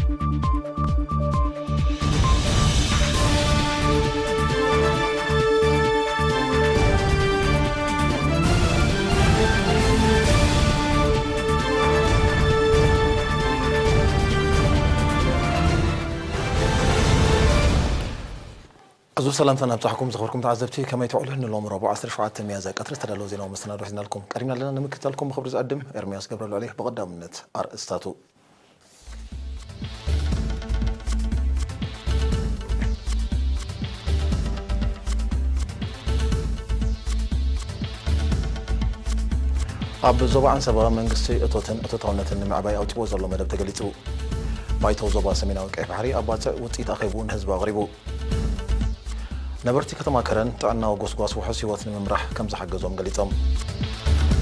ዕዙዝ ሰላምታና ኣብጻሕኩም ዝኸበርኩም ተዓዘብቲ፣ ከመይ ትውዕሉ? ንሎሚ ረቡዕ ዓሰርተ ሸውዓተ ሚያዝያ ቀትሪ ዝተዳለወ ዜናዊ መሰናዶ ሒዝናልኩም ቀሪብና ኣለና። ንምክትታልኩም ብኽብሪ ዝዕድም ኤርምያስ ገብረልዑል እየ። ብቐዳምነት ኣርእስታቱ። ኣብ ዞባ ዓንሰባ መንግስቲ እቶትን እቶታውነትን ንምዕባይ ኣውጺዎ ዘሎ መደብ ተገሊጹ። ባይቶ ዞባ ሰሜናዊ ቀይሕ ባሕሪ ኣብ ባጽዕ ውጽኢት ኣኼቡ ንህዝቢ ኣቕሪቡ። ነበርቲ ከተማ ከረን ጥዕናዊ ጎስጓስ ውሑስ ህይወት ንምምራሕ ከም ዝሓገዞም ገሊጾም።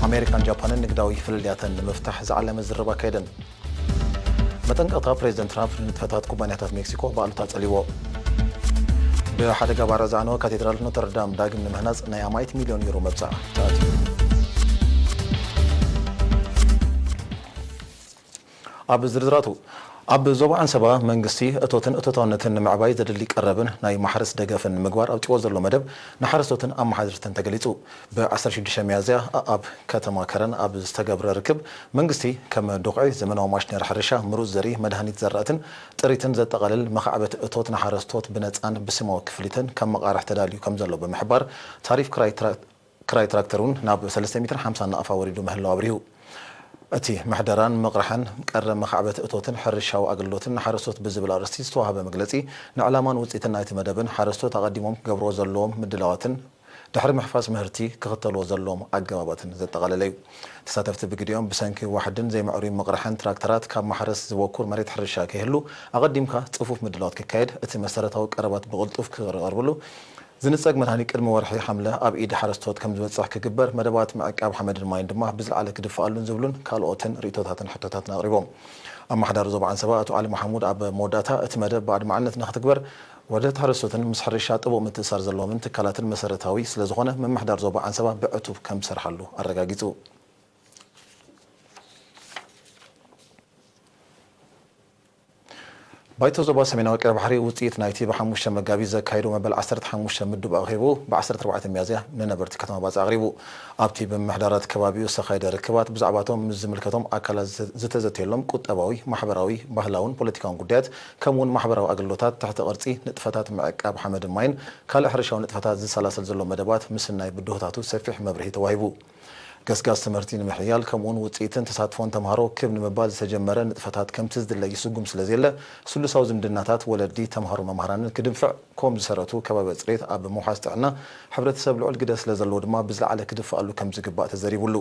ኣሜሪካን ጃፓንን ንግዳዊ ፍልልያተን ንምፍታሕ ዝዓለመ ዝርርብ ኣካየደን። መጠንቀቕታ ፕሬዚደንት ትራምፕ ንንጥፈታት ኩባንያታት ሜክሲኮ ብኣሉታ ጸሊዎ። ብሓደጋ ባርዕ ዝዓነወ ካቴድራል ኖተርዳም ዳግም ንምህናጽ ናይ ኣማኢት ሚልዮን ዩሮ መብጽዓ ተኣትዩ። ኣብ ዝርዝራቱ፣ ኣብ ዞባ ዓንሰባ መንግስቲ እቶትን እቶታውነትን ንምዕባይ ዘድሊ ቀረብን ናይ ማሕረስ ደገፍን ንምግባር ኣውጺዎ ዘሎ መደብ ንሓረስቶትን ኣመሓደርትን ተገሊጹ። ብ ዓሰርተ ሽዱሽተ ሚያዝያ ኣብ ከተማ ከረን ኣብ ዝተገብረ ርክብ፣ መንግስቲ ከም ዱኽዒ፣ ዘመናዊ ማሽነሪ ሕርሻ፣ ምሩጽ ዘርኢ፣ መድሃኒት ዘራእትን ጥሪትን ዘጠቓልል መኻዕበት እቶት ንሓረስቶት ብነጻን ብስማዊ ክፍሊትን ከም መቓርሕ ተዳልዩ ከም ዘሎ ብምሕባር፣ ታሪፍ ክራይ ትራ-፣ ክራይ ትራክተር እውን ናብ ሰለስተ ሚእትን ሓምሳን ናቕፋ ወሪዱ ምህላው ኣብሪሁ። እቲ ምሕደራን ምቕራሕን ቀረብ መኻዕበት እቶትን ሕርሻዊ ኣገልግሎትን ንሓረስቶት ብዝብል ኣርእስቲ ዝተዋህበ መግለጺ፣ ንዕላማን ውጽኢትን ናይቲ መደብን ሓረስቶት ኣቐዲሞም ክገብርዎ ዘለዎም ምድላዋትን ድሕሪ ምሕፋስ ምህርቲ ክኽተልዎ ዘለዎም ኣገባባትን ዘጠቓለለ እዩ። ተሳተፍቲ ብግዲኦም ብሰንኪ ዋሕድን ዘይምዕሩይ ምቕራሕን ትራክተራት ካብ ማሕረስ ዝበኩር መሬት ሕርሻ ከይህሉ ኣቐዲምካ ጽፉፍ ምድላዋት ክካየድ፣ እቲ መሰረታዊ ቀረባት ብቕልጡፍ ክቐርብሉ ዝንጸግ መድሃኒት ቅድሚ ወርሒ ሓምለ ኣብ ኢድ ሓረስቶት ከም ዝበጽሕ ክግበር፣ መደባት ምዕቃብ ሓመድን ማይን ድማ ብዝለዓለ ክድፍኣሉን ዝብሉን ካልኦትን ርእይቶታትን ሕቶታትን ኣቕሪቦም። ኣመሓዳሪ ዞባ ዓንሰባ ኣቶ ዓሊ መሓሙድ ኣብ መወዳእታ፣ እቲ መደብ ብኣድማዕነት ንክትግበር ወረዳታት ሓረስቶትን ምስ ሕርሻ ጥቡቕ ምትእስሳር ዘለዎምን ትካላትን መሰረታዊ ስለዝኾነ፣ ምምሕዳር ዞባ ዓንሰባ ብዕቱብ ከም ዝሰርሓሉ ኣረጋጊጹ። ባይቶ ዞባ ሰሜናዊ ቀይሕ ባሕሪ ውጽኢት ናይቲ ብሓሙሽተ መጋቢት ዘካየዶ መበል ዓሰርተ ሓሙሽተ ምዱብ ኣኼቡ ብ ዓሰርተ ኣርባዕተ ሚያዝያ ንነበርቲ ከተማ ባጽዕ ኣቕሪቡ። ኣብቲ ብምምሕዳራት ከባቢኡ ዝተኻየደ ርክባት ብዛዕባቶም ምስ ዝምልከቶም ኣካላት ዝተ-፣ ዝተዘተየሎም ቁጠባዊ፣ ማሕበራዊ፣ ባህላውን ፖለቲካውን ጉዳያት ከምኡውን ማሕበራዊ ኣገልግሎታት፣ ትሕቲ ቅርጺ ንጥፈታት ምዕቃብ ሓመድን ማይን ካልእ ሕርሻዊ ንጥፈታት ዝሰላሰል ዘሎ መደባት ምስናይ ብድሆታቱ ሰፊሕ መብርሂ ተዋሂቡ። ገስጋስ ትምህርቲ ንምሕያል ከምኡውን ውጽኢትን ተሳትፎን ተምሃሮ ክብ ንምባል ዝተጀመረ ንጥፈታት ከምቲ ዝድለ ይስጉም ስለዘየለ፣ ስሉሳዊ ዝምድናታት ወለዲ፣ ተምሃሮ፣ መምህራንን ክድንፍዕ ኮም ዝሰረቱ ከባቢ ጽሬት ኣብ ምውሓስ ጥዕና ሕብረተሰብ ልዑል ግደ ስለዘለዎ ድማ ብዝለዓለ ክድፍኣሉ ከም ዝግባእ ተዘሪቡሉ።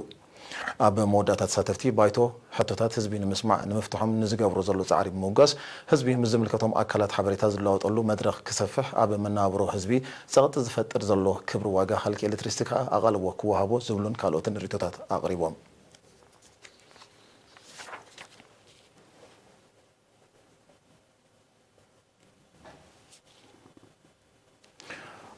ኣብ መወዳእታ ተሳተፍቲ ባይቶ ሕቶታት ህዝቢ ንምስማዕ ንምፍትሖም ንዝገብሮ ዘሎ ጻዕሪ ብምውጋስ፣ ህዝቢ ምስ ዝምልከቶም ኣካላት ሓበሬታ ዝለዋወጠሉ መድረኽ ክሰፍሕ፣ ኣብ መነባብሮ ህዝቢ ጸቕጢ ዝፈጥር ዘሎ ክብሪ ዋጋ ሃልኪ ኤሌክትሪሲቲ ከኣ ኣቓልቦ ክወሃቦ ዝብሉን ካልኦትን ርእይቶታት ኣቕሪቦም።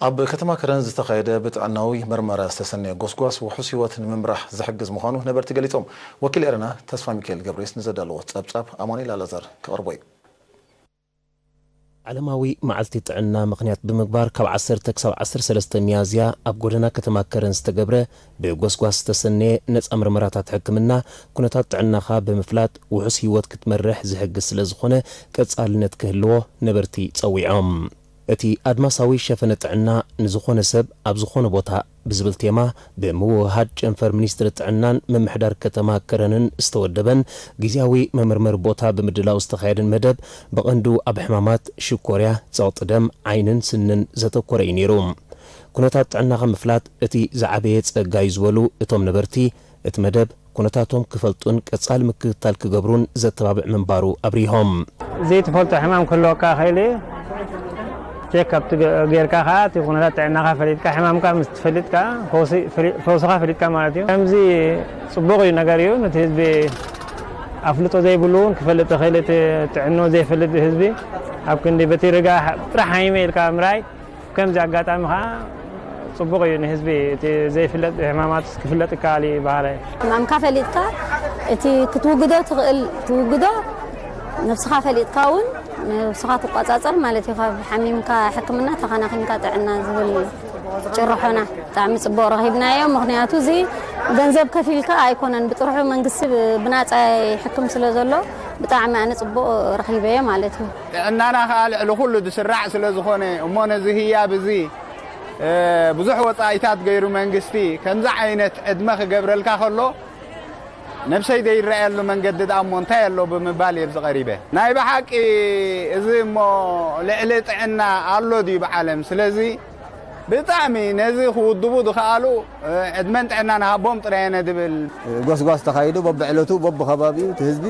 ኣብ ከተማ ከረን ዝተኻየደ ብጥዕናዊ መርመራ ዝተሰነየ ጎስጓስ ውሑስ ህይወት ንምምራሕ ዝሕግዝ ምዃኑ ነበርቲ ገሊጾም። ወኪል ኤረና ተስፋ ሚካኤል ገብሬስ ንዘዳለዎ ጸብጻብ ኣማኑኤል ኣላዛር ክቐርቦ እዩ። ዓለማዊ መዓልቲ ጥዕና ምኽንያት ብምግባር ካብ ዓሰርተ ክሳብ ዓሰርተ ሰለስተ ሚያዝያ ኣብ ጎደና ከተማ ከረን ዝተገብረ ብጎስጓስ ዝተሰነየ ነጻ መርመራታት ሕክምና ኩነታት ጥዕናኻ ብምፍላጥ ውሑስ ህይወት ክትመርሕ ዝሕግዝ ስለ ዝኾነ ቀጻልነት ክህልዎ ነበርቲ ጸዊዖም። እቲ ኣድማሳዊ ሸፈነ ጥዕና ንዝኾነ ሰብ ኣብ ዝኾነ ቦታ ብዝብል ቴማ ብምውህሃድ ጨንፈር ሚኒስትሪ ጥዕናን ምምሕዳር ከተማ ከረንን ዝተወደበን ግዝያዊ መመርመሪ ቦታ ብምድላው ዝተኻየደን መደብ ብቐንዱ ኣብ ሕማማት ሽኮርያ፣ ጸቕጢ ደም፣ ዓይንን ስንን ዘተኮረ እዩ ነይሩ። ኩነታት ጥዕናኻ ምፍላጥ እቲ ዝዓበየ ጸጋ እዩ ዝበሉ እቶም ነበርቲ፣ እቲ መደብ ኩነታቶም ክፈልጡን ቀጻሊ ምክትታል ክገብሩን ዘተባብዕ ምንባሩ ኣብሪሆም። ዘይትፈልጦ ሕማም ክህልወካ ይኽእል እዩ። ቼክ ኣፕ ትገ-፣ ጌርካ ከኣ እቲ ኩነታት ጥዕናኻ ፈሊጥካ፣ ሕማምካ ምስ ትፈልጥ ከኣ ፈውሲ፣ ፈሊ-፣ ፈውስኻ ፈሊጥካ ማለት እዩ። ከምዚ ጽቡቕ እዩ ነገር እዩ። ነቲ ህዝቢ ኣፍልጦ ዘይብሉ እውን ክፈልጥ ይኽእል። እቲ ጥዕንኡ ዘይፈልጥ ህዝቢ ኣብ ክንዲ በቲ ርጋ ጥራሕ ሓሚመ ኢልካ ምርኣይ ከምዚ ኣጋጣሚ ኸዓ ጽቡቕ እዩ ንህዝቢ፣ እቲ ዘይፍለጥ ሕማማት ክፍለጥ ይከኣል እዩ ይበሃል። ሕማምካ ፈሊጥካ እቲ ክትውግዶ ትኽእል ትውግዶ፣ ነብስኻ ፈሊጥካ እውን ነብስኻ ትቆጻጸር ማለት እዩ። ካብ ሓሚምካ ሕክምና፣ ተኸናኺንካ ጥዕና ዝብል ጭርሖና ብጣዕሚ ጽቡቕ ረኺብናዮ። ምኽንያቱ እዚ ገንዘብ ከፊልካ ኣይኮነን፣ ብጥርሑ መንግስቲ ብ-፣ ብናጻ ይሕክም ስለ ዘሎ ብጣዕሚ ኣነ ጽቡቕ ረኺበዮ ማለት እዩ። ጥዕናና ከኣ ልዕሊ ኩሉ ዝስራዕ ስለ ዝኾነ እሞ ነዚ ህያብ እዚ፣ እ፣ ብዙሕ ወጻኢታት ገይሩ መንግስቲ ከምዚ ዓይነት ዕድመ ክገብረልካ ከሎ ነብሰይ ዘይረኣየሉ መንገዲ ደኣ እሞ እንታይ ኣሎ ብምባል እየ ኣብዚ ቀሪበ። ናይ ብሓቂ እዚ እሞ ልዕሊ ጥዕና ኣሎ ድዩ ብዓለም? ስለዚ ብጣዕሚ ነዚ ክውድቡ ዝኸኣሉ፣ እ፣ ዕድመን ጥዕናን ሃቦም ጥራይ እየ ድብል። ጎስጓስ ተኻይዱ በብዕለቱ በብኸባቢኡ እቲ ህዝቢ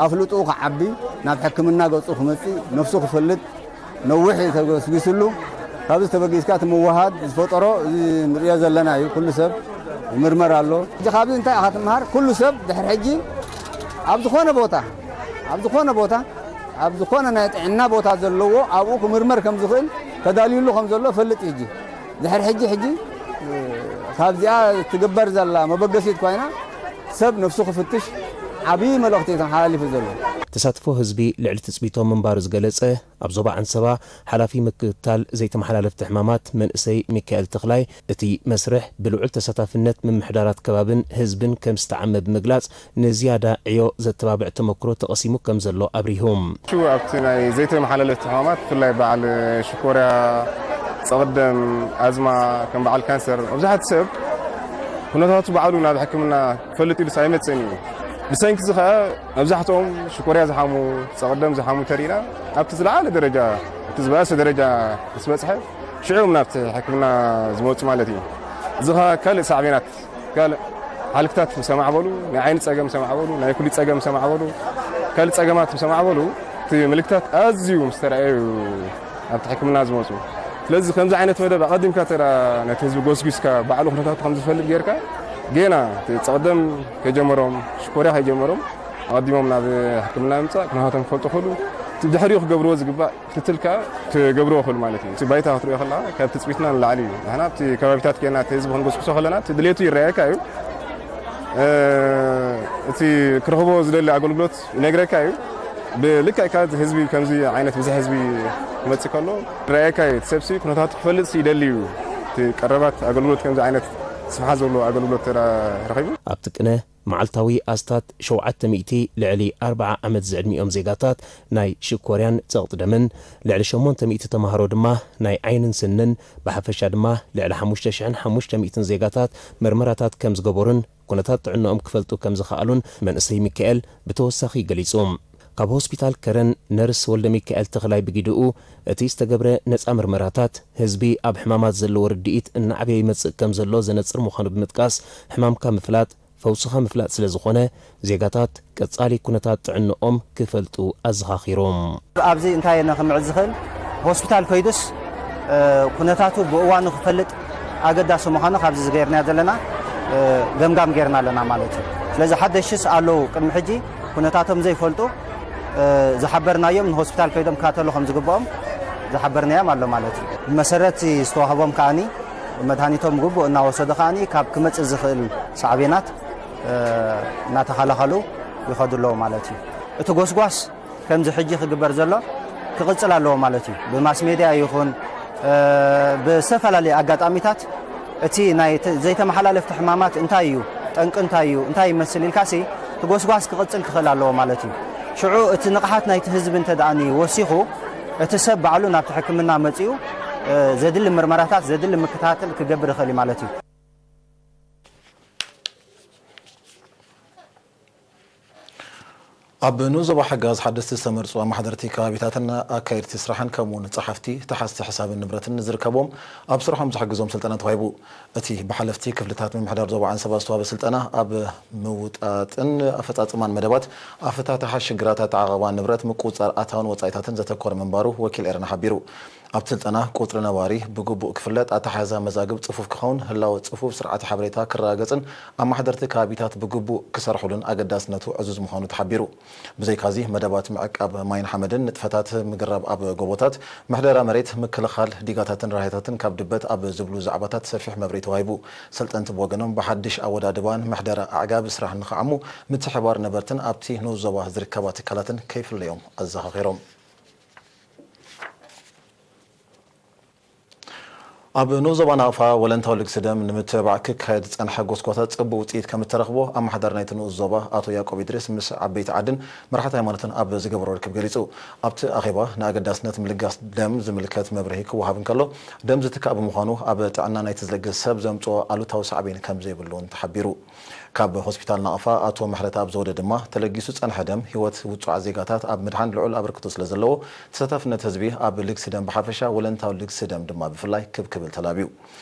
ኣፍልጥኡ ክዓቢ፣ ናብ ሕክምና ገጹ ክመጽእ፣ ነፍሱ ክፈልጥ፣ ነዊሕ እዩ ተገስጊስሉ። ካብዚ ተበጊስካ እቲ ምውሃድ ዝፈጠሮ እዚ ንሪኦ ዘለና እዩ። ኩሉ ሰብ ይምርመር ኣሎ። ሕጂ ካብዚ እንታይ ኢኻ ትምሃር? ኩሉ ሰብ ድሕሪ ሕጂ ኣብ ዝኾነ ቦታ፣ ኣብ ዝኾነ ቦታ፣ ኣብ ዝኾነ ናይ ጥዕና ቦታ ዘለዎ ኣብኡ ክምርመር ከም ዝኽእል ተዳልዩሉ ከም ዘሎ ፈልጥ እዩ። ሕጂ ድሕሪ ሕጂ፣ ሕጂ ካብዚኣ ትግበር ዘላ መበገሲት ኮይና ሰብ ነፍሱ ክፍትሽ ዓብዪ መልእኽቲ እዩ ተመሓላሊፉ ዘሎ። ተሳትፎ ህዝቢ ልዕሊ ትጽቢቶም ምንባሩ ዝገለጸ ኣብ ዞባ ዓንሰባ ሓላፊ ምክትታል ዘይተመሓላለፍቲ ሕማማት መንእሰይ ሚካኤል ተኽላይ፣ እቲ መስርሕ ብልዑል ተሳታፍነት ምምሕዳራት ከባብን ህዝብን ከም ዝተዓመ ብምግላጽ፣ ንዝያዳ ዕዮ ዘተባብዕ ተመክሮ ተቐሲሙ ከም ዘሎ ኣብሪሁ። ሽዑ ኣብቲ ናይ ዘይተመሓላለፍቲ ሕማማት፣ ብፍላይ በዓል ሽኮርያ፣ ጸቕደም፣ ኣዝማ፣ ከም በዓል ካንሰር፣ መብዛሕትኡ ሰብ ኩነታቱ ባዕሉ ናብ ሕክምና ክፈልጥ ኢሉስ ኣይመጽእን እዩ። ብሰንኪ እዚ ኸኣ መብዛሕትኦም ሽኮርያ ዝሓሙ፣ ጸቕደም ዝሓሙ ተሪእና፣ ኣብቲ ዝለዓለ ደረጃ፣ እቲ ዝበኣሰ ደረጃ ምስ በጽሐ፣ ሽዑ እዮም ናብቲ ሕክምና ዝመጹ ማለት እዩ። እዚ ኸኣ ካልእ ሳዕቤናት፣ ካልእ ሓልክታት ምስ ኣማዕበሉ፣ ናይ ዓይኒ ጸገም ምስ ኣማዕበሉ፣ ናይ ኩሊት ጸገም ምስ ኣማዕበሉ፣ ካልእ ጸገማት ምስ ኣማዕበሉ፣ እቲ ምልክታት ኣዝዩ ምስ ተራእየ እዩ ኣብቲ ሕክምና ዝመጹ። ስለዚ ከምዚ ዓይነት መደብ ኣቐዲምካ ተራ ነቲ ህዝቢ ጎስጒስካ ባዕሉ ኩነታቱ ከም ዝፈልጥ ጌርካ፣ ጌና እቲ ጸቕደም ከይጀመሮም፣ ሽኮርያ ከይጀመሮም ኣቐዲሞም ናብ ሕክምና ምምጻእ፣ ኩነታቶም ክፈልጡ ክኽእሉ፣ እቲ ድሕሪኡ ክገብርዎ ዝግባእ ክትትል ከኣ ትገብሮ ይኽእል ማለት እዩ። እቲ ባይታ ክትሪኦ ከለኻ ካብ ትጽቢትና ንላዕሊ እዩ። ንሕና ኣብቲ ከባቢታት ኬና እቲ ህዝቢ ክንጎስጉሶ ከለና እቲ ድሌቱ ይረኣየካ እዩ። እ፣ እቲ ክረኽቦ ዝደሊ ኣገልግሎት ይነግረካ እዩ። ብልክዕ ከኣ እቲ ህዝቢ ከምዚ ዓይነት ብዝሒ ህዝቢ ክመጽእ ከሎ ይረኣየካ እዩ። እቲ ሰብሲ ኩነታቱ ክፈልጥሲ ይደሊ እዩ። እቲ ቀረባት ኣገልግሎት ከምዚ ዓይነት ስፍሓት ዘለዎ ኣገልግሎት ተራ-፣ ረኺቡ። ኣብቲ ቅነ መዓልታዊ ኣስታት ሸውዓተ ሚእቲ ልዕሊ ኣርብዓ ዓመት ዝዕድሚኦም ዜጋታት ናይ ሽኮርያን ጸቕጢ ደምን፣ ልዕሊ ሸሞንተ ሚእቲ ተማሃሮ ድማ ናይ ዓይንን ስንን፣ ብሓፈሻ ድማ ልዕሊ ሓሙሽተ ሽሕን ሓሙሽተ ሚእትን ዜጋታት መርመራታት ከም ዝገበሩን ኩነታት ጥዕንኦም ክፈልጡ ከም ዝኸኣሉን መንእሰይ ሚካኤል ብተወሳኺ ገሊጹ። ካብ ሆስፒታል ከረን ነርስ ወልደ ሚካኤል ተኽላይ ብጊድኡ፣ እቲ ዝተገብረ ነጻ መርመራታት ህዝቢ ኣብ ሕማማት ዘለዎ ርድኢት እናዓበየ ይመጽእ ከም ዘሎ ዘነጽር ምዃኑ ብምጥቃስ፣ ሕማምካ ምፍላጥ ፈውስኻ ምፍላጥ ስለ ዝኾነ፣ ዜጋታት ቀጻሊ ኩነታት ጥዕንኦም ክፈልጡ ኣዘኻኺሮም። ኣብዚ እንታይ እየ ነኽምዕድ ዝኽእል? ሆስፒታል ከይዱስ፣ እ፣ ኩነታቱ ብእዋኑ ክፈልጥ ኣገዳሲ ምዃኑ ካብዚ ዝገይርና ዘለና፣ እ፣ ገምጋም ገይርና ኣለና ማለት እዩ። ስለዚ ሓደሽስ ኣለዉ ቅድሚ ሕጂ ኩነታቶም ዘይፈልጡ፣ እ፣ ዝሓበርናዮም ንሆስፒታል ከይዶም ክካተሉ ከም ዝግብኦም ዝሓበርናዮም ኣሎ ማለት እዩ። ብመሰረት ዝተዋህቦም ከኣኒ መድሃኒቶም ግቡእ እናወሰዱ ከኣኒ ካብ ክመጽእ ዝኽእል ሳዕቤናት፣ እ፣ እናተኸላኸሉ ይኸዱ ኣለዉ ማለት እዩ። እቲ ጎስጓስ ከምዚ ሕጂ ክግበር ዘሎ ክቕጽል ኣለዎ ማለት እዩ። ብማስ ሜድያ ይኹን፣ እ፣ ብዝተፈላለየ ኣጋጣሚታት እቲ ናይ ተ-፣ ዘይተመሓላለፍቲ ሕማማት እንታይ እዩ፣ ጠንቂ እንታይ እዩ፣ እንታይ ይመስል ኢልካሲ እቲ ጎስጓስ ክቕጽል ክኽእል ኣለዎ ማለት እዩ። ሽዑ እቲ ንቕሓት ናይቲ ህዝቢ እንተ ደኣ ወሲኹ፣ እቲ ሰብ ባዕሉ ናብቲ ሕክምና መጺኡ፣ እ፣ ዘድሊ ምርመራታት፣ ዘድሊ ምክታተል ክገብር ይኽእል እዩ ማለት እዩ። ኣብ ንኡስ ዞባ ሓጋዝ ሓደስቲ ዝተመርጹ ኣመሓደርቲ ከባቢታትን ኣካየድቲ ስራሕን ከምኡውን ጸሓፍቲ፣ ተሓዝቲ ሕሳብን ንብረትን ዝርከቦም ኣብ ስርሖም ዝሕግዞም ስልጠና ተዋሂቡ። እቲ ብሓለፍቲ ክፍልታት ምምሕዳር ዞባ ዓንሰባ ዝተዋህበ ስልጠና ኣብ ምውጣጥን ኣፈጻጽማን መደባት ኣፈታትሓ ሽግራት ኣተዓቓቕባ ንብረት ምቁጽጻር ኣታውን ወጻኢታትን ዘተኮረ ምንባሩ ወኪል ኤረና ሓቢሩ። ኣብቲ ስልጠና ቁጽሪ ነባሪ ብግቡእ ክፍለጥ፣ ኣተሓሕዛ መዛግብ ጽፉፍ ክኸውን፣ ህላወ ጽፉፍ ስርዓተ ሓበሬታ ክረጋገጽን ኣመሓደርቲ ከባቢታት ብግቡእ ክሰርሑሉን ኣገዳስነቱ ዕዙዝ ምዃኑ ተሓቢሩ። ብዘይካዚ፣ መደባት ምዕቃብ ማይን ሓመድን፣ ንጥፈታት ምግራብ ኣብ ጎቦታት፣ ምሕደራ መሬት፣ ምክልኻል ዲጋታትን ራህይታትን ካብ ድበት ኣብ ዝብሉ ዛዕባታት ሰፊሕ መብርሂ ተዋሂቡ። ሰልጠንቲ ብወገኖም፣ ብሓድሽ ኣወዳድባን ምሕደራ ኣዕጋቢ ስራሕ ንኽዓሙ፣ ምትሕብባር ነበርትን ኣብቲ ንኡስ ዞባ ዝርከባ ትካላትን ከይፍለዮም ኣዘኻኺሮም። ኣብ ንኡስ ዞባ ናቕፋ ወለንታዊ ልግሲ ደም ንምትብባዕ ክካየድ ዝጸንሐ ጎስጓሳት ጽቡቕ ውጽኢት ከም እተረኽቦ ኣመሓዳሪ ናይቲ ንኡስ ዞባ ኣቶ ያዕቆብ ኢድሪስ ምስ ዓበይቲ ዓድን መራሕቲ ሃይማኖትን ኣብ ዝገበሮ ርክብ ገሊጹ። ኣብቲ ኣኼባ ንኣገዳስነት ምልጋስ ደም ዝምልከት መብርሂ ክወሃብ እንከሎ፣ ደም ዝትካእ ብምዃኑ ኣብ ጥዕና ናይቲ ዝለግስ ሰብ ዘምጽኦ ኣሉታዊ ሳዕቤን ከም ዘይብሉ እውን ተሓቢሩ። ካብ ሆስፒታል ናቕፋ ኣቶ ምሕረተኣብ ዘውደ ድማ፣ ተለጊሱ ዝጸንሐ ደም ህይወት ውጹዓት ዜጋታት ኣብ ምድሓን ልዑል ኣበርክቶ ስለ ዘለዎ፣ ተሳታፍነት ህዝቢ ኣብ ልግሲ ደም ብሓፈሻ፣ ወለንታዊ ልግሲ ደም ድማ ብፍላይ ክብ ክብል ተላብዩ።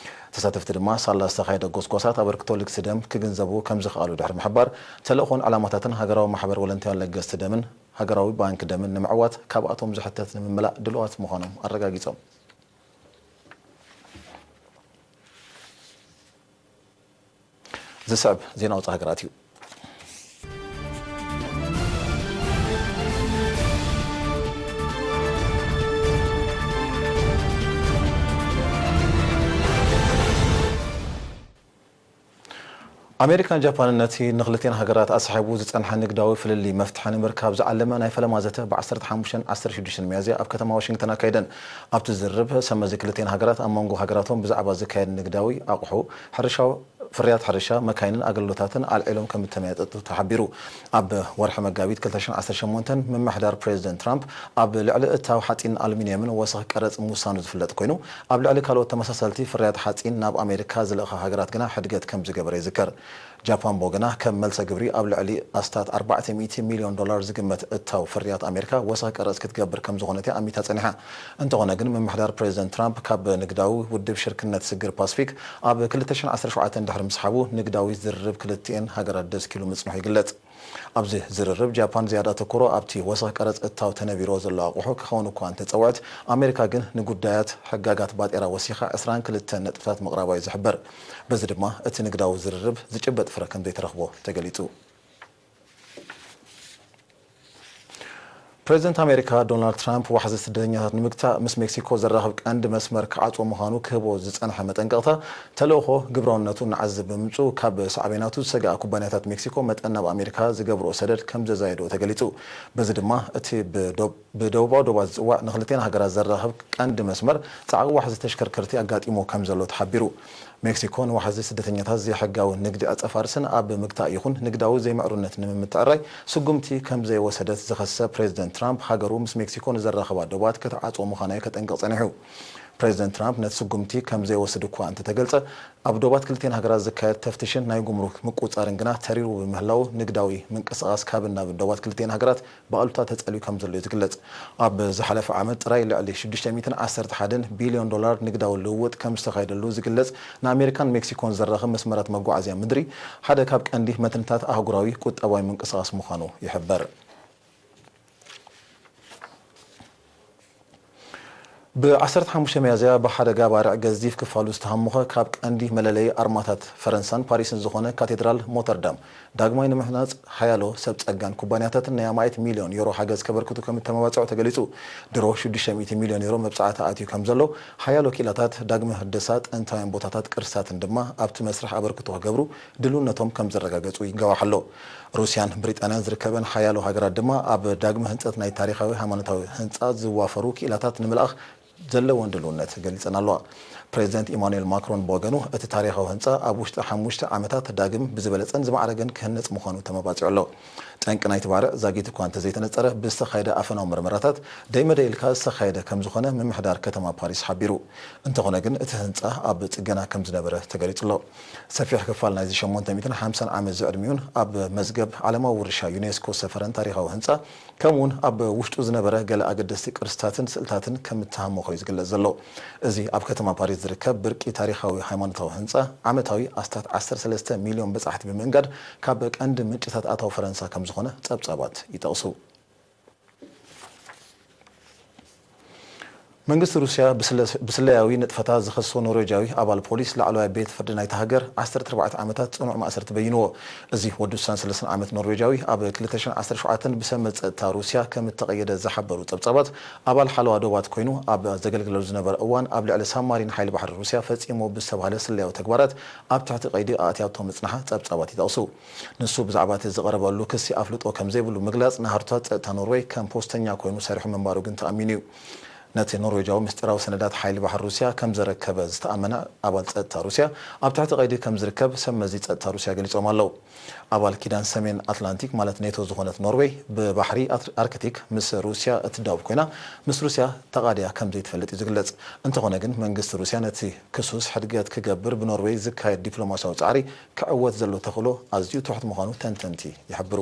ተሳተፍቲ ድማ ሳላ ዝተኻየደ ጎስጓሳት ኣበርክቶ ልግሲ ደም ክግንዘቡ ከም ዝኸኣሉ ድሕሪ ምሕባር፣ ተልእኾን ዕላማታትን ሃገራዊ ማሕበር ወለንታውያን ለገስቲ ደምን ሃገራዊ ባንክ ደምን ንምዕዋት ካብኣቶም ዝሕተት ንምምላእ ድሉዋት ምዃኖም ኣረጋጊጾም። ዝስዕብ ዜና ወጻኢ ሃገራት እዩ። ኣሜሪካን ጃፓንን ነቲ ንክልቲኣን ሃገራት ኣስሒቡ ዝጸንሐ ንግዳዊ ፍልልይ መፍትሒ ንምርካብ ዝዓለመ ናይ ፈለማ ዘተ ብ ዓሰርተ ሓሙሽተን ዓሰርተ ሽዱሽተን ሚያዝያ ኣብ ከተማ ዋሽንግተን ኣካይደን። ኣብቲ ዝርርብ፣ ሰመዚ ክልቲኣን ሃገራት ኣብ መንጎ ሃገራቶም ብዛዕባ ዝካየድ ንግዳዊ ኣቑሑ፣ ሕርሻዊ ፍርያት ሕርሻ፣ መካይንን ኣገልግሎታትን ኣልዒሎም ከም እተመያጠጡ ተሓቢሩ። ኣብ ወርሒ መጋቢት ክልተ ሽሕን ዓሰርተ ሸሞንተን፣ ምምሕዳር ፕሬዚደንት ትራምፕ ኣብ ልዕሊ እታው ሓጺንን ኣሉሚንየምን ወሰኽ ቀረጽ ምውሳኑ ዝፍለጥ ኮይኑ፣ ኣብ ልዕሊ ካልኦት ተመሳሰልቲ ፍርያት ሓጺን ናብ ኣሜሪካ ዝልእኻ ሃገራት ግና ሕድገት ከም ዝገበረ ይዝከር። ጃፓን ብወገና፣ ከም መልሰ ግብሪ ኣብ ልዕሊ ኣስታት ኣርባዕተ ሚእቲ ሚልዮን ዶላር ዝግመት እታው ፍርያት ኣሜሪካ ወሰኽ ቀረጽ ክትገብር ከም ዝኾነት እያ ኣሚታ ጸኒሓ። እንተኾነ ግን፣ ምምሕዳር ፕሬዚደንት ትራምፕ ካብ ንግዳዊ ውድብ ሽርክነት ስግር ፓስፊክ ኣብ ክልተ ሽሕን ዓሰርተ ሸውዓተን ድሕሪ ምስሓቡ፣ ንግዳዊ ዝርርብ ክልቲኤን ሃገራት ደስኪሉ ምጽንሑ ይግለጽ። ኣብዚ ዝርርብ፣ ጃፓን ዝያዳ ኣተኩሮ ኣብቲ ወሰኽ ቀረጽ እታው ተነቢርዎ ዘሎ ኣቑሑ ክኸውን እኳ እንተጸውዐት፣ ኣሜሪካ ግን ንጉዳያት ሕጋጋት ባጤራ ወሲኻ ዕስራን ክልተን ነጥብታት ምቕራባ እዩ ዝሕበር። በዚ ድማ እቲ ንግዳዊ ዝርርብ ዝጭበጥ ፍረ ከም ዘይተረኽቦ ተገሊጹ። ፕሬዚደንት ኣሜሪካ ዶናልድ ትራምፕ፣ ዋሕዚ ስደተኛታት ንምግታእ ምስ ሜክሲኮ ዘራኽብ ቀንዲ መስመር ክዓጽዎ ምዃኑ ክህቦ ዝጸንሐ መጠንቀቕታ፣ ተልእኾ ግብራውነቱ እናዓዘዘ ብምምጽኡ፣ ካብ ሳዕቤናቱ ዝሰግኣ ኩባንያታት ሜክሲኮ መጠን ናብ ኣሜሪካ ዝገብርኦ ሰደድ ከም ዘዛየድኦ ተገሊጹ። በዚ ድማ እቲ ብዶ-፣ ብደቡባዊ ዶባት ዝጽዋዕ ንክልቲኣን ሃገራት ዘራኽብ ቀንዲ መስመር ጻዕቒ ዋሕዚ ተሽከርከርቲ ኣጋጢሞ ከም ዘሎ ተሓቢሩ። ሜክሲኮ ንዋሕዚ ስደተኛታት ዘይሕጋዊ ንግዲ ኣጸፋርስን ኣብ ምግታእ ይኹን ንግዳዊ ዘይምዕሩነት ንምምትዕራይ ስጉምቲ ከም ዘይወሰደት ዝኸሰ ፕሬዚደንት ትራምፕ፣ ሃገሩ ምስ ሜክሲኮ ንዘራኽባ ዶባት ክትዓጽዎ ምዃና እዩ ከጠንቅቕ ጸኒሑ። ፕሬዚደንት ትራምፕ ነቲ ስጉምቲ ከም ዘይወስድ እኳ እንተተገልጸ፣ ኣብ ዶባት ክልቲኤን ሃገራት ዝካየድ ተፍትሽን ናይ ጉምሩክ ምቁጽጻርን ግና ተሪሩ ብምህላዉ፣ ንግዳዊ ምንቅስቓስ ካብን ናብን ዶባት ክልቲኤን ሃገራት ብኣሉታ ተጸልዩ ከም ዘሎ እዩ ዝግለጽ። ኣብ ዝሓለፈ ዓመት ጥራይ ልዕሊ ሽዱሽተ ሚእትን ዓሰርተ ሓደን ቢልዮን ዶላር ንግዳዊ ልውውጥ ከም ዝተኻየደሉ ዝግለጽ፣ ንኣሜሪካን ሜክሲኮን ዘራኽብ መስመራት መጓዓዝያ ምድሪ፣ ሓደ ካብ ቀንዲ መትንታት ኣህጉራዊ ቁጠባዊ ምንቅስቓስ ምዃኑ ይሕበር። ብ ዓሰርተ ሓሙሽተ ሚያዝያ ብሓደጋ ባርዕ ገዚፍ ክፋሉ ዝተሃሞኸ፣ ካብ ቀንዲ መለለዪ ኣርማታት ፈረንሳን ፓሪስን ዝኾነ ካቴድራል ኖተርዳም ዳግማይ ንምህናጽ፣ ሓያሎ ሰብ ጸጋን ኩባንያታትን ናይ ኣማኢት ሚልዮን ዩሮ ሓገዝ ከበርክቱ ከም እተመባጽዑ ተገሊጹ። ድሮ ሽዱሽተ ሚእቲ ሚልዮን ዩሮ መብጻዕቲ ኣትዩ ከም ዘሎ፣ ሓያሎ ክኢላታት ዳግመ ህደሳ ጥንታውያን ቦታታት ቅርስታትን ድማ ኣብቲ መስርሕ ኣበርክቶ ክገብሩ ድልውነቶም ከም ዘረጋገጹ ይንገዋሕ ኣሎ። ሩስያን ብሪጣንያን ዝርከበን ሓያሎ ሃገራት ድማ ኣብ ዳግመ ህንጸት ናይ ታሪኻዊ ሃይማኖታዊ ህንጻ ዝዋፈሩ ክኢላታት ንምልኣኽ ዘለወን ድልውነት ገሊጸን ኣለዋ። ፕሬዚደንት ኢማኑኤል ማክሮን ብወገኑ፣ እቲ ታሪኻዊ ህንጻ ኣብ ውሽጢ ሓሙሽተ ዓመታት ዳግም ብዝበለጸን ዝማዕረገን ክህነጽ ምዃኑ ተመባጺዑ ኣሎ። ጠንቂ ናይቲ ባርዕ ዛጊት እኳ እንተዘይተነጸረ፣ ብዝተኻየደ ኣፈናዊ መርመራታት ደይመደይ ኢልካ ዝተኻየደ ከም ዝኾነ ምምሕዳር ከተማ ፓሪስ ሓቢሩ። እንተኾነ ግን፣ እቲ ህንጻ ኣብ ጽገና ከም ዝነበረ ተገሊጹ ኣሎ። ሰፊሕ ክፋል ናይዚ ሸሞንተ ሚእትን ሓምሳን ዓመት ዝዕድሚኡን ኣብ መዝገብ ዓለማዊ ውርሻ ዩኔስኮ ዝሰፈረን ታሪኻዊ ህንጻ፣ ከምኡውን ኣብ ውሽጡ ዝነበረ ገለ ኣገደስቲ ቅርስታትን ስእልታትን ከም እተሃሞኸ እዩ ዝግለጽ ዘሎ። እዚ ኣብ ከተማ ፓሪስ ዝርከብ ብርቂ ታሪኻዊ ሃይማኖታዊ ህንጻ፣ ዓመታዊ ኣስታት ዓሰርተ ሰለስተ ሚልዮን በጻሕቲ ብምእንጋድ፣ ካብ ቀንዲ ምንጭታት ኣታዊ ፈረንሳ ከም ዝኾነ ጸብጻባት ይጠቕሱ። መንግስቲ ሩስያ ብስለ-፣ ብስለያዊ ንጥፈታት ዝኸሰሶ ኖርዌጃዊ ኣባል ፖሊስ ላዕለዋይ ቤት ፍርዲ ናይታ ሃገር ዓሰርተ ኣርባዕተ ዓመታት ጽኑዕ ማእሰርቲ በይንዎ። እዚ ወዲ ስሳን ሰለስተን ዓመት ኖርዌጃዊ ኣብ ክልተ ሽሕን ዓሰርተ ሸውዓተን ብሰብ መጸ ጸጥታ ሩስያ ከም እተቐየደ ዝሓበሩ ጸብጻባት፣ ኣባል ሓለዋ ዶባት ኮይኑ ኣብ ዘገልግለሉ ዝነበረ እዋን ኣብ ልዕሊ ሳብማሪን ሓይሊ ባሕሪ ሩስያ ፈጺሞ ብዝተባህለ ስለያዊ ተግባራት ኣብ ትሕቲ ቀይዲ ኣእትያቶ ምጽንሓ ጸብጻባት ይጠቕሱ። ንሱ ብዛዕባ እቲ ዝቐረበሉ ክሲ ኣፍልጦ ከም ዘይብሉ ምግላጽ፣ ንሃርቶታት ጸጥታ ኖርዌይ ከም ፖስተኛ ኮይኑ ሰሪሑ ምንባሩ ግን ተኣሚኑ እዩ። ነቲ ኖርዌጃዊ ምስጢራዊ ሰነዳት ሓይሊ ባሕሪ ሩስያ ከም ዘረከበ ዝተኣመነ ኣባል ጸጥታ ሩስያ ኣብ ትሕቲ ቀይዲ ከም ዝርከብ ሰብ መዚ ጸጥታ ሩስያ ገሊጾም ኣለዉ። ኣባል ኪዳን ሰሜን ኣትላንቲክ ማለት ኔቶ ዝኾነት ኖርዌይ ብባሕሪ ኣት-፣ ኣርክቲክ ምስ ሩስያ እትዳወብ ኮይና፣ ምስ ሩስያ ተቓድያ ከም ዘይትፈልጥ እዩ ዝግለጽ። እንተኾነ ግን መንግስቲ ሩስያ ነቲ ክሱስ ሕድገት ክገብር ብኖርዌይ ዝካየድ ዲፕሎማስያዊ ጻዕሪ ክዕወት ዘሎ ተኽእሎ ኣዝዩ ትሑት ምዃኑ ተንተንቲ ይሕብሩ።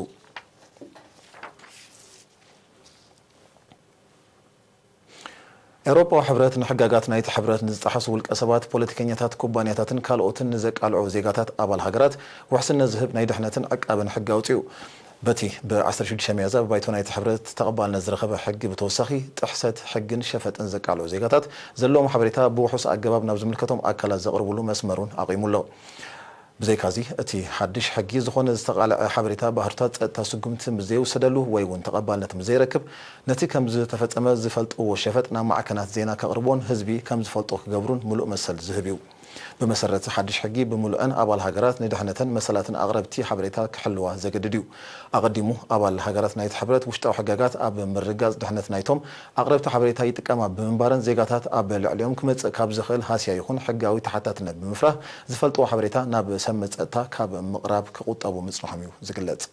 ኤውሮጳዊ ሕብረት ንሕጋጋት ናይቲ ሕብረት ንዝጠሓሱ ውልቀ ሰባት፣ ፖለቲከኛታት፣ ኩባንያታትን ካልኦትን ንዘቃልዑ ዜጋታት ኣባል ሃገራት ውሕስነት ዝህብ ናይ ድሕነትን ዕቃብን ሕጊ ኣውጺኡ። በቲ ብ ዓሰርተ ሽዱሽተ ሚያዝያ ብባይቶ ናይቲ ሕብረት ተቐባልነት ዝረኸበ ሕጊ ብተወሳኺ፣ ጥሕሰት ሕግን ሸፈጥን ዘቃልዑ ዜጋታት ዘለዎም ሓበሬታ ብውሑስ ኣገባብ ናብ ዝምልከቶም ኣካላት ዘቕርብሉ መስመር እውን ኣቑሙ ኣሎ። ብዘይካዚ፣ እቲ ሓድሽ ሕጊ ዝኾነ ዝተቓልዐ ሓበሬታ ባህርታት ጸጥታ ስጉምቲ ምስ ዘይውሰደሉ ወይ እውን ተቐባልነት ምስ ዘይረክብ፣ ነቲ ከም ዝተፈጸመ ዝፈልጥዎ ሸፈጥ ናብ ማዕከናት ዜና ከቕርቦን ህዝቢ ከም ዝፈልጦ ክገብሩን ምሉእ መሰል ዝህብ እዩ። ብመሰረት ሓድሽ ሕጊ፣ ብምሉአን ኣባል ሃገራት ንድሕነተን መሰላትን ኣቕረብቲ ሓበሬታ ክሕልዋ ዘገድድ እዩ። ኣቐዲሙ፣ ኣባል ሃገራት ናይቲ ሕብረት ውሽጣዊ ሕጋጋት ኣብ ምርግጋጽ ድሕነት ናይቶም ኣቕረብቲ ሓበሬታ ይጥቀማ ብምንባረን፣ ዜጋታት ኣብ ልዕሊኦም ክመጽእ ካብ ዝኽእል ሃስያ ይኹን ሕጋዊ ተሓታትነት ብምፍራህ፣ ዝፈልጥዎ ሓበሬታ ናብ ሰብ መጸ ጸጥታ ካብ ምቕራብ ክቑጠቡ ምጽንሖም እዩ ዝግለጽ።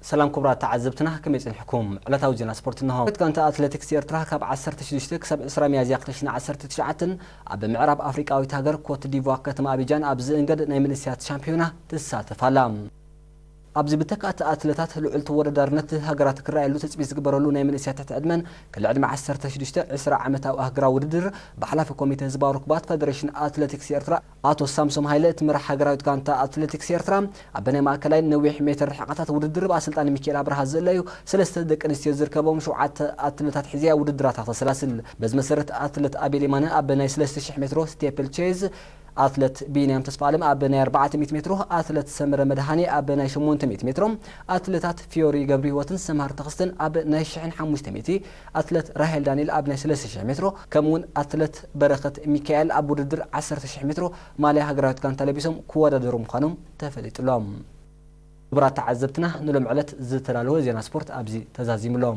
ሰላም ክቡራት ተዓዘብትና፣ ከመይ ጸኒሕኩም? ዕለታዊ ዜና ስፖርት እንሆ። ጋንታ ኣትሌቲክስ ኤርትራ ካብ ዓሰርተ ሽዱሽተ ክሳብ ዕስራ ሚያዝያ ክልተ ሽሕን ዓሰርተ ትሽዓተን ኣብ ምዕራብ ኣፍሪቃዊት ሃገር ኮት ዲቯር ከተማ ኣቢጃን ኣብ ዝእንገድ ናይ መንእሰያት ሻምፒዮና ትሳተፍ ኣላ። ኣብዚ ብተካእቲ ኣትሌታት ልዑል ተወዳዳርነት ሃገራት ክረኣየሉ ትጽቢት ዝግበረሉ ናይ መንእሰያት ትሕቲ ዕድመን ክልዕድመ ዓሰርተ ሽዱሽተ ዕስራ ዓመታዊ ኣህግራዊ ውድድር ብሓላፊ ኮሚተ ህዝባዊ ርክባት ፈደሬሽን ኣትሌቲክስ ኤርትራ ኣቶ ሳምሶም ሃይለ እትመራሕ ሃገራዊት ጋንታ ኣትሌቲክስ ኤርትራ ኣብ ናይ ማእከላይ ነዊሕ ሜትር ርሕቐታት ውድድር ብኣሰልጣኒ ሚካኤል ኣብርሃ ዝእለዩ ሰለስተ ደቂ ኣንስትዮ ዝርከቦም ሸውዓተ ኣትሌታት ሒዘያ ውድድራታ ተሰላስል። በዚ መሰረት ኣትሌት ኣቤል የማነ ኣብ ናይ ሰለስተ ሽሕ ሜትሮ ስቴፕል ቼዝ፣ ኣትሌት ቢንያም ተስፋኣለም ኣብ ናይ ኣርባዕተ ሚእቲ ሜትሮ፣ ኣትሌት ሰመረ መድሃኔ ኣብ ናይ ሸሞንተ ሚእቲ ሜትሮ፣ ኣትሌታት ፊዮሪ ገብረህይወትን ሰምሃር ተኽስትን ኣብ ናይ ሽሕን ሓሙሽተ ሚእቲ፣ ኣትሌት ራሄል ዳንኤል ኣብ ናይ ሰለስተ ሽሕ ሜትሮ፣ ከምኡውን ኣትሌት በረኸት ሚካኤል ኣብ ውድድር ዓሰርተ ሽሕ ሜትሮ ማልያ ሃገራዊት ጋንታ ለቢሶም ክወዳደሩ ምዃኖም ተፈሊጡ ኣሎ። ክቡራት ተዓዘብትና፣ ንሎም ዕለት ዝተዳለወ ዜና ስፖርት ኣብዚ ተዛዚሙ ኣሎ።